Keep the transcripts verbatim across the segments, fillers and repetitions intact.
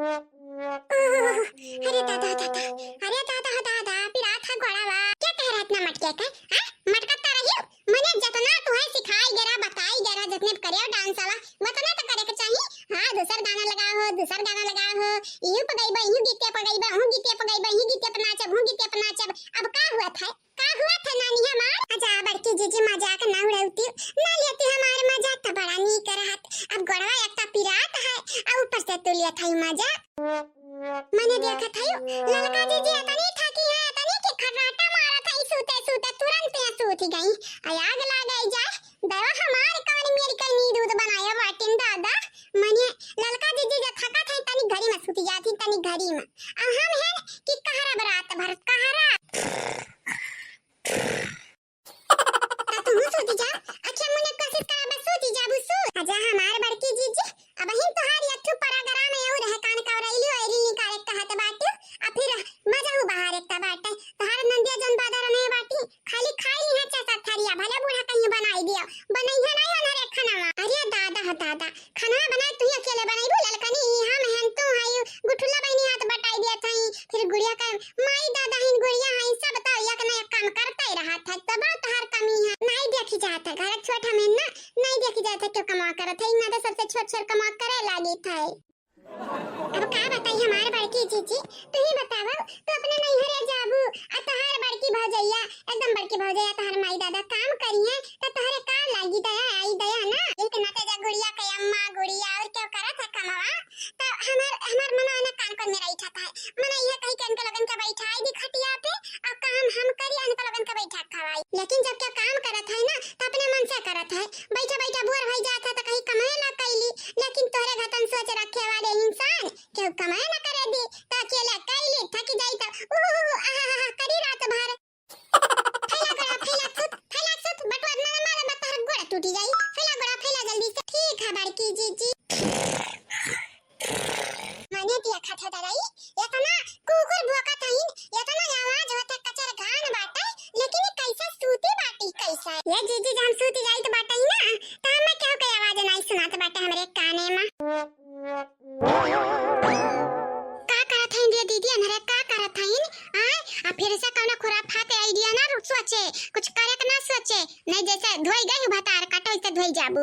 ओह, अरे दादा, दादा, अरे दादा, दादा, पिरात है गोड़वा। क्या कह रहा इतना मटके का? हाँ? मटकत तो रही हूँ। मने जतना तुहे सिखाई गेरा, बताई गेरा, जतने करे डांस वाला, वतना तो करे के चाही। हाँ, दूसर गाना लगाओ हो, दूसर गाना लगाओ हो, इहू पगइबा, इहू गीतिया पगइबा, हूँ गीतिया पगइबा, इहू गीतिया पर नाचब, हूँ गीतिया पर नाचब। अब का हुआ था? का हुआ था नानी हमार? अच्छा, बड़की जीजी मजाक ना उड़ावती, ना लेती हमार मजा, तो बड़ा नीक रहत। अब गोड़वा एक तो पिरात है, और ऊपर से तू लिया था मजा। मने देखत हई, ललका जीजी अतनी थकी है, अतनी के खर्राटा मारत हई, सूते सूते तुरंत यहाँ सूत गई। आ आग लाग जाए, दवा हमार कौन मेरी कहीं नींद उद बनाया बाटिन दादा। मने ललका जीजी जब थकत है, तनी घड़ी में सूती जाती, तनी घड़ी में। अब हम हैं कि कहरा बरात भर कहरा। त तुहू सूती जा, अखिया मुने कोशिश करा, बस सूती जा, बुसू। आजा हमार बड़की जीजी, अबहिन तोहार यथु प्रोग्राम है, और है कान कवरैली, ओइली निकाले कहत बाटू, आ फिर मजा हु बाहर एकता बाटे। तोहार नंदिया जन बादर में बाटी, खाली खाई है चाचा थरिया, भले बूढ़ा कहीं बनाई दियो, बनैया नहीं ओनहरे खाना। अरे दादा हो दादा, खाना बनाए तू ही अकेले बनाई, बोल ललकनी, हम हन तू हई, गुठुला बहिनी हाथ बटाई दिया था, फिर गुड़िया का माई दादा हिन गुड़िया हई, सब तो एक न एक काम करते ही रहत है, तब तोहार कमी है। नहीं देखी जात है, घर छोट हमें ना, नहीं देखी जात है, क्यों कमा करत है, इतना तो सबसे छोट छोट कमा करे लागी था। अब का बताई हमारे बड़की जीजी, तू ही बतावा, तू अपने नैहरे जाबू, आ तोहार बड़की भौजैया, एकदम बड़की भौजैया, तोहार माई दादा काम करी है, तो तोहरे का लागी दया, आई दया ना, इनके नाते जा गुड़िया के अम्मा, गुड़िया और क्यों करत है कमावा, तो हमार, हमार मना ना कान कौन मेरा इच्छा था, मना यह कही के इनके लोगन के बैठाई दी खटिया पे, और काम हम करी, इनके लोगन के बैठा खवाई। लेकिन जब क्या काम करत है ना, तो अपने मन से करत है। बैठा बैठा बोर हो जात है, तो कहीं कमाए ना कैली, लेकिन तोहरे घतन सोच रखे वाले इंसान केहू कमाए ना करे दी, तो अकेले कैली, थक जाई तो उहु, उहु, आहा, हा, हा, करी रात भर। फैला गोड़ा, फैला सुत, फैला सुत, बटुआ ना मारे, बतहर गोड़ टूटी जाई। फैला गोड़ा, फैला जल्दी से। ठीक है बड़की जीजी। मने दिया खाथे डराई, इतना कुकुर भौंकत हईन, इतना आवाज होता, कचर घान बाटे, लेकिन ये कैसे सूती बाटी, कैसे? ये जीजी, जब हम सूती जाइत बाटे ना, तो हमें केहू के आवाज नहीं सुनात बाटे हमरे काने में। का करत हईन रे दीदी, अनहरे का करत हईन? आय, आ फिर से कौनो खुराफात idea ना रु-, सोचे, कुछ करे के ना सोचे, नहीं जैसे धोई गई भतार काटो, वैसे धोई जाबू।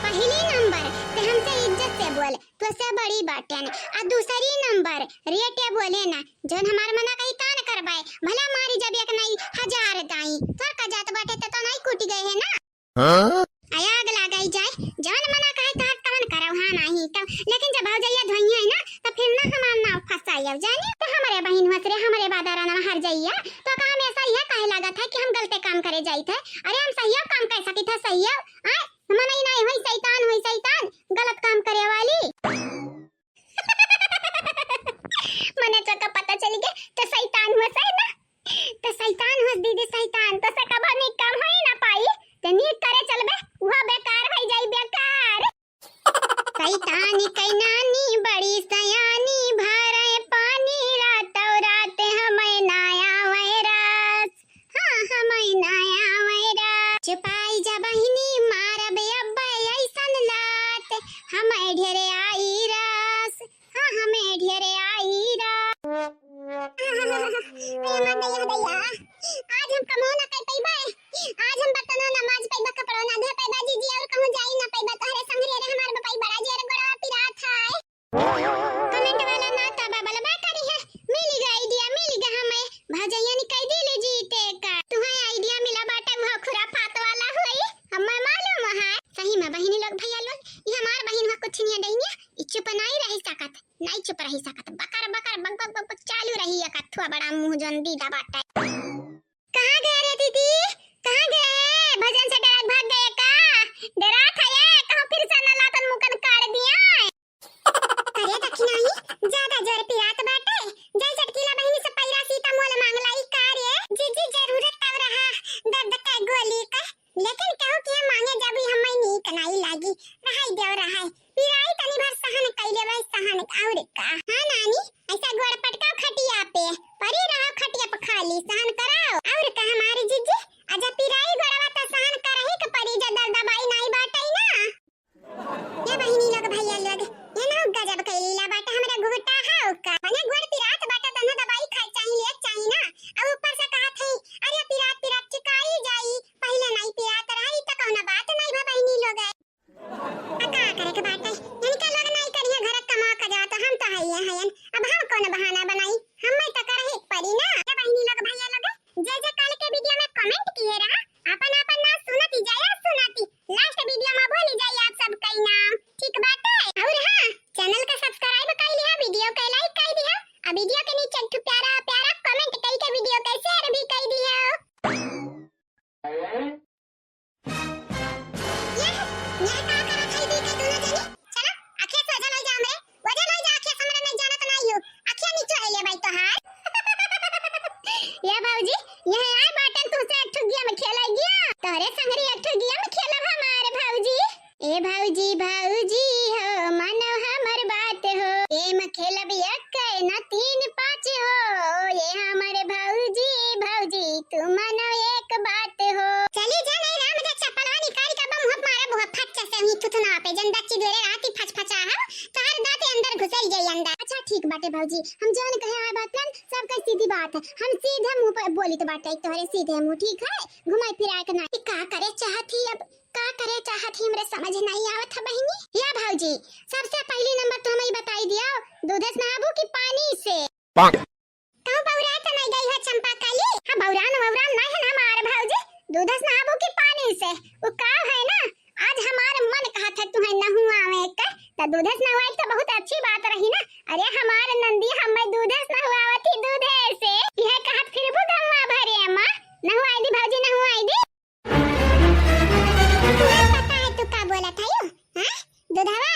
पहली नंबर, ते हमसे इज्जत से बोल, तोसे बड़ी बाटेन। आ दूसरी नंबर, रेटे बोले ना, जौन हमार मना कही तान करबाए, भला मारी जब एक नहीं हजार दाई, तोर का जात बाटे ते तो नहीं कूटी गए है ना? हाँ? आय आग लगाई जाए, जौन मना कहे तहन तवन करौ, हाँ नहीं तो, लेकिन जब भौजैया धोई है ना, तो फिर ना हमार नाव फंसाई अब जानी, तो हमरे बहिन हुआ रे, हमरे बादारा ना हर जइया, तो का हमेशा यह कहे लागत है कि हम गलते काम करे जाइत है, अरे हम सहियो काम कर सकित है, सहियो, आय, मनई नाई होई शैतान, होई शैतान, गलत काम करे वाली। मने तो का पता चल गया, तो शैतान हुआ सही ना, तो शैतान हुआ दीदी शैतान, तो से कबो नीक काम होई ना पाई, तो नीक करे चलबे, वो बेकार होई जाई बेकार। शैतान के नानी बड़ी सयानी, भरे पानी रातौ रात हमें ना आवे रस। हाँ, हमें ना आवे रस। चुपाई जा बहिनी, मारब अब्बे ऐसन लात, हमें ढेरे आई रस। हाँ, हमें ढेरे आई रस। अरे हमार दैया, दैया, आज हम कमो ना कर पइबे, आज हम बर्तनो ना माज पइबे, कपड़ो ना धो पइबे, जीजी, और कहूँ जाई ना पइबे, तोहरे संग रे रे हमार बपाई बड़ा जोर गोड़वा पिरात है। Comment वाला ना तबा बलबा करी है, मिल गया idea, मिल गया हमें, भौजैया ने कह दी ले जीते का, तुम्हें idea मिला बाटे, वो खुराफात वाला होई, हमें मालूम है। सही में बहिनी लोग, भैया लोग, ये हमार बहिन हुआ कुछ नहीं है, डैनिया, ये चुप नहीं रह सकत, नहीं चुप रह सकत, बकर बकर बक बक बक बक चालू रही, एक अथुआ बड़ा मुंह जोन दीदा बाटे। कहाँ गए रे दीदी, कहाँ गए? भजन से डरत भाग गए का? डरात है ये, कहूँ फिर से ना लातन मुकन काट दिया। अरे दखिनाही, ज्यादा जोर पिरात बाटे, जय चटकीला बहिनी से पैरासिटामोल मांग लाई का रे? जीजी जरूरत तब रहा दर्द के गोली का, लेकिन केहू के मांगे जब भी हमें नीक नाई लागी, रहाई देव रहाई, पिराई तनी भर सहन कई लेबै सहन, और का। हाँ नानी, ऐसा गोड़ पटकाओ खटिया पे, परी रहो खटिया पे खाली, सहन कराओ, और का हमारी जीजी, अजा पिराई गोड़वा तो सहन करही के परी, जब दर्द दबाई नाई बाटई ना। ये बहिनी लोग, भैया लोग, ये ना गजब के बाटे, इनका लोग नाई करिया घर कमा के जात, हम तो हइये हयन। अब हम कौन बहाना बनाई, हमें तो करही के पड़ी ना। ए बहिनी लोग, भैया लोग, जे जे कल के वीडियो में कमेंट किए रहा, आपन आपन नाम सुनती जाया, सुनती। लास्ट वीडियो में बोली जाई आप सब कई नाम, ठीक बाटे? और हाँ, चैनल का सब्सक्राइब कर लिहा, वीडियो के लाइक कर दिहा, और वीडियो के नीचे एक ठो प्यारा प्यारा कमेंट कई के वीडियो के शेयर भी कर दिहा। यह, यह का करत है दी के दोनों जनी? चला, आँखिया से ओझल हो जा हमरे, ओझल हो जा, आँखिया से हमरे नहीं जानत नहीं हो, आँखिया नीचे है ले भाई तोहार। ये भौजी, यह आए बाटन तुमसे एक ठो गेम खेला गया, तोहरे संगरी एक ठो गेम खेलब हमारे भौजी। ए भौजी, भौजी हो, मानो हमर बात हो, गेम खेलब एक न तीन पाँच हो, ये हमर भौजी, भौजी, तू मानो एक बात हो। चली जा नहीं राम, जा चप्पलवा निकाल के बम हुप मारा बुआ फट से ही थुथुना पे, जन दच्ची बेरे राती फचफचा हो, तोहर दाँत अंदर घुसल जाई अंदर। अच्छा ठीक बाटे भौजी, हम जौन कहे आए बात ना, सब कहे सीधी बात है, हम सीधे मुँह पे बोलित बाटे तोहरे सीधे मुँह, ठीक है? घुमाई फिराई के ना। ई का करे चाहत ही अब, का करे चाहत ही, हमरे समझ नहीं आवत है बहिनी। या भौजी, सबसे पहली नंबर तो हमें बताई दिया, दूध से नहाबू कि पानी से? पाक। कहूँ बौरा तो नहीं गई हो चंपा कली? हाँ, बौरान वौरान नहीं है ना हमार भौजी, दूध से नहाबू कि पानी से? वो का है ना, आज हमार मन कहत है तुम्हें नहुआवे के, तो दूध से नहुआई तो बहुत अच्छी बात रही ना। अरे हमार नंदी हमें दूध से नहुआवत ही, दूधे से। यह कहत फिर वो गम्मा भरे अम्मा, नहुआई दी भौजी, नहुआई दी। तुम्हें पता है तू का बोलत है यू? हाँ? दूधवा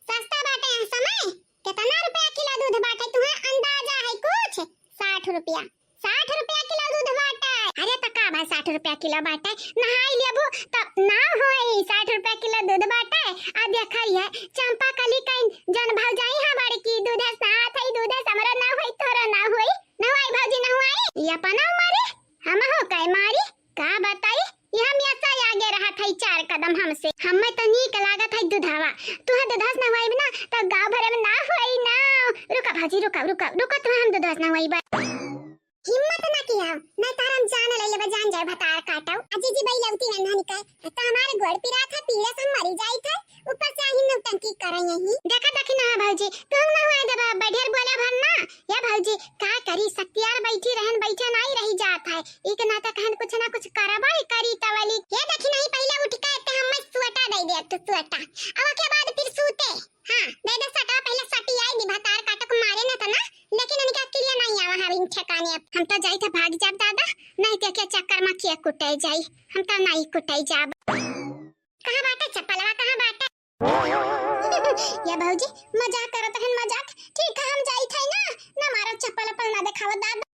सस्ता बाटे यहाँ समय। कितना रुपया किलो दूध बाटे, तुम्हें अंदाजा है कुछ? साठ रुपया, साठ रुपया किलो दूध बाटे। अरे त का भाई, साठ रुपया किलो बाटे, नहाई लेबू त ना होई, साठ रुपया किलो दूध बाटे। आ देखा ये चंपा कली कहीं जन भौजाई हाँ बड़की, दूधे से नहात है, दूधे से हमरो ना होई, तोरो ना होई, नहुआई भौजी नहुआई। ये अपना मारे, हम हो कहे मारी। का बताई, ई हमेशा आगे रहत है चार कदम हमसे। हमें तो नीक लागत है दुधावा। तुहे दुधस नहवाइब ना, तो गाँव भरे में ना होई ना। रुका भौजी, रुका, रुका, रुका, तुहे हम दुधस नहवाइब। हिम्मत ना किया, नहीं तो हम जान ले लेबे, जान जाए भतार काटो। अजी जी बई लौती है नानी कहे, तो हमारे गोड़ पिरात है, पीड़ा से हम मरी जाई थे। ऊपर से आही नौटंकी करे यही। देखा देखी ना भौजी, तू हम नहवाई देबा, बढ़िया बोला भर ना। या भौजी, का करी, सत्यार बैठी रहन, बैठे नाई रही जात है। ई के नाते कहन कुछ ना कुछ करबा ही करी तवली। ये देखी नहीं, पहले उठ के ते हमें सुअटा दे दे, तू सुअटा। अब के बाद फिर सूते। हाँ, दे दे सटा, पहले सटी आई दी भतार काटक मारे न तना, लेकिन उनका अकेले नहीं आवा हविन ठिकाने। अब हम तो जाई था भाग जाब दादा, नहीं ते के चक्कर में के कुटे जाई, हम तो नहीं कुटे जाब। कहाँ बाटे चप्पलवा, कहाँ बाटे? या भौजी, मजाक करत हन, मजाक। ठीक है, हम जाई थे ना, ना मारो चप्पल अप्पल ना देखावा दादा।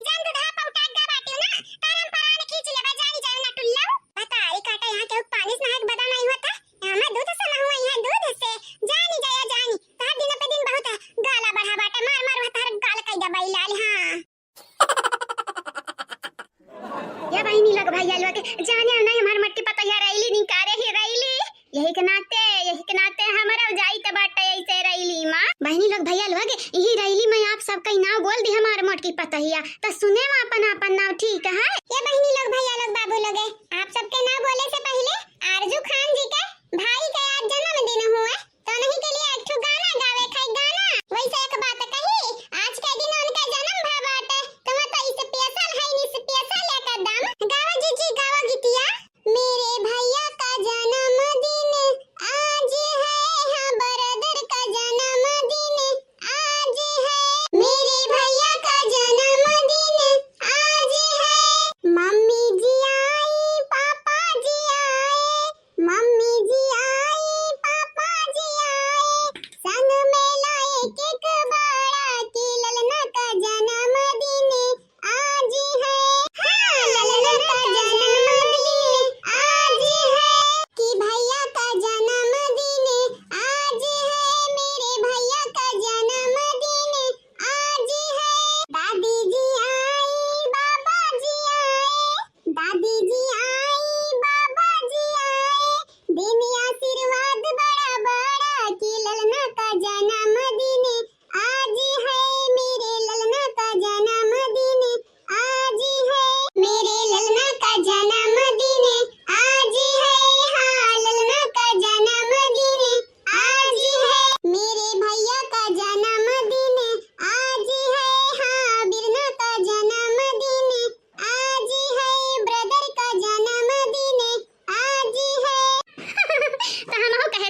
जान दूधा पौटा गा बाटे ना, तारम परान खींच लेबा, जानी जाए ना टुल्लू। बताई काटा यहाँ केहू पानी से नहाए के बदा नहीं होता, यहाँ मैं दूध से नहुआ, यहाँ दूध से। जानी जाया जानी, तोहर दिन पे दिन बहुत गाला बढ़ा बाटे, मार मार वह तोहर गाल कई दबाई लाल, हाँ। या बहिनी लोग भैया लोग, जाने नहीं हमार मोटकी पतोहिया रैली निकारे ही रैली। यही के नाते, यही के नाते हमारा जाई त बाटे ऐसे रैली में। बहिनी लोग भैया लोग, यही रैली में आप सबका नाव बोल दी हमार मोटकी पतोहिया, तो सुने में अपन अपन नाव ठीक है। ये बहिनी लोग भैया लोग बाबू लोग, आप सबके नाव बोले से पहले आरजू खान जी के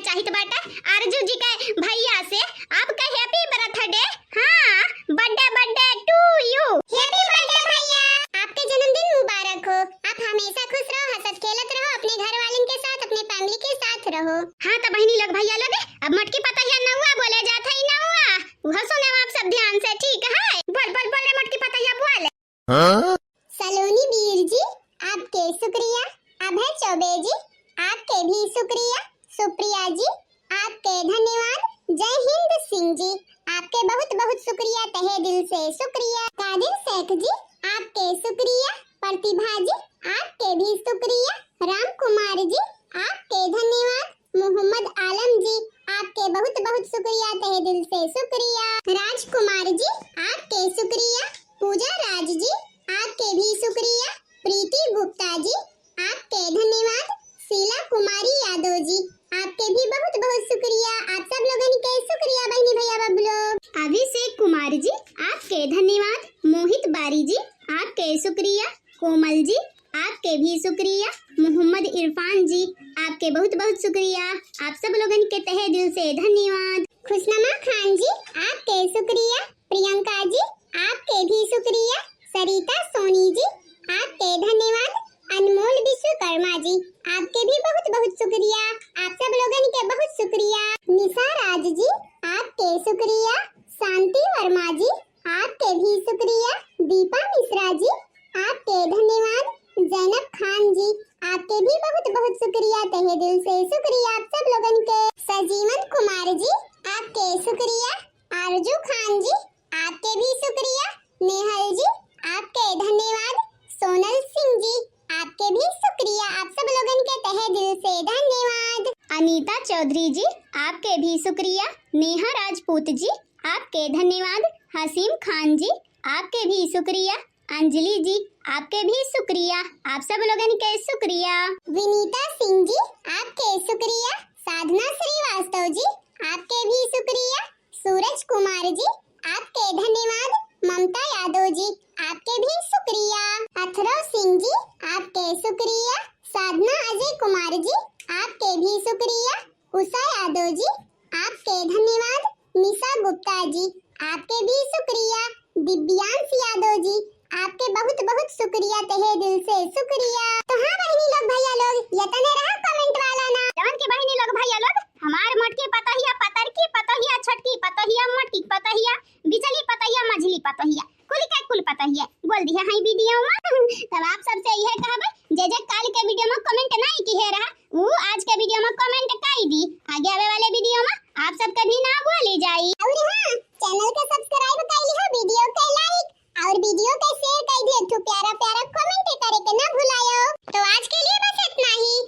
कहित बाटे आरजू जी के भैया से आपका happy birthday। हाँ, birthday, birthday to you। Happy birthday भैया, आपके जन्मदिन मुबारक हो। आप हमेशा खुश रहो, हंसत खेलत रहो, अपने घर वालन के साथ, अपने family के साथ रहो। हाँ तो बहिनी लोग, भैया लोग, अब मोटकी पतोहिया नौआ बोले जात है, नौआ। वह सुने आप सब ध्यान से, ठीक है? बोल, बोल, बोल रे मोटकी पतोहिया, बोल। हाँ? सलोनी बीर जी, आपके शुक्रिया। अभय चौबे जी, आपके भी शुक्रिया। सुप्रिया जी, आपके धन्यवाद। जय हिंद सिंह जी, आपके बहुत बहुत शुक्रिया, तहे दिल से शुक्रिया। कादिर शेख जी, आपके शुक्रिया। प्रतिभा जी, आपके भी शुक्रिया। राम कुमार जी, आपके धन्यवाद। मोहम्मद आलम जी, आपके बहुत बहुत शुक्रिया, तहे दिल से शुक्रिया। राजकुमार जी, आपके शुक्रिया। पूजा राज जी, आपके भी शुक्रिया। प्रीति गुप्ता जी, आपके धन्यवाद। शीला कुमारी यादव जी, आपके भी बहुत बहुत शुक्रिया। आप सब लोगन के शुक्रिया बहिनी भैया बाबू लोग। अभिषेक कुमार जी, आपके धन्यवाद। मोहित बारी जी, आपके शुक्रिया। कोमल जी, आपके भी शुक्रिया। मोहम्मद इरफान जी, आपके बहुत बहुत शुक्रिया। आप सब लोगन के तहे दिल से धन्यवाद। खुशनमा खान जी, आपके शुक्रिया। प्रियंका जी, आपके भी शुक्रिया। सरिता सोनी जी, आपके धन्यवाद। अनमोल विश्वकर्मा जी, आपके भी बहुत बहुत शुक्रिया। आप सब लोगन के बहुत शुक्रिया। निशा राज जी, आपके शुक्रिया। शांति वर्मा जी, आपके भी शुक्रिया। दीपा मिश्रा जी, आपके धन्यवाद। जैनब खान जी, आपके भी बहुत बहुत शुक्रिया, तहे दिल से शुक्रिया आप सब लोगन के। सजीवन कुमार जी, आपके शुक्रिया। आरजू खान जी, आपके भी शुक्रिया। नेहल जी, आपके धन्यवाद। सोनल सिंह जी, आपके भी शुक्रिया, आप सब लोगन के तहे दिल से धन्यवाद। अनीता चौधरी जी, आपके भी शुक्रिया। नेहा राजपूत जी, आपके धन्यवाद। हसीम खान जी, आपके भी शुक्रिया। अंजलि जी, आपके भी शुक्रिया, आप सब लोगन के शुक्रिया। विनीता सिंह जी, आपके शुक्रिया। साधना श्रीवास्तव जी, आपके भी शुक्रिया। सूरज कुमार जी, आपके धन्यवाद। ममता यादव जी, आपके भी शुक्रिया। अथर्व सिंह जी, आपके शुक्रिया। साधना अजय कुमार जी, आपके भी शुक्रिया। उषा यादव जी, आपके धन्यवाद। निशा गुप्ता जी, आपके भी शुक्रिया। दिव्यांश यादव जी, आपके बहुत बहुत शुक्रिया, तहे दिल से शुक्रिया। तो हाँ बहिनी लोग भैया लोग, यतने रहा comment वाला ना। जवन की बहिनी लोग भैया लोग, हमार मोटकी पतोहिया, पतरकी पतोहिया, छोटकी पतोहिया, मोटकी पतोहिया, बिचली पतोहिया, मझली पतोहिया, कुल के कुल पतोहिया बोल दिया है video में। तब आप सबसे यह कहबे, जे जे काल के video में comment नहीं किहे रहा, ऊ आज के video में comment कई दी। आगे आवे वाले video में आप सबके भी ना भूली जाई। और हाँ, channel के subscribe कर लिहा, video के like और video के share कर दिए। एक ठो प्यारा प्यारा comment करे के ना भुलायो। तो आज के लिए बस इतना ही।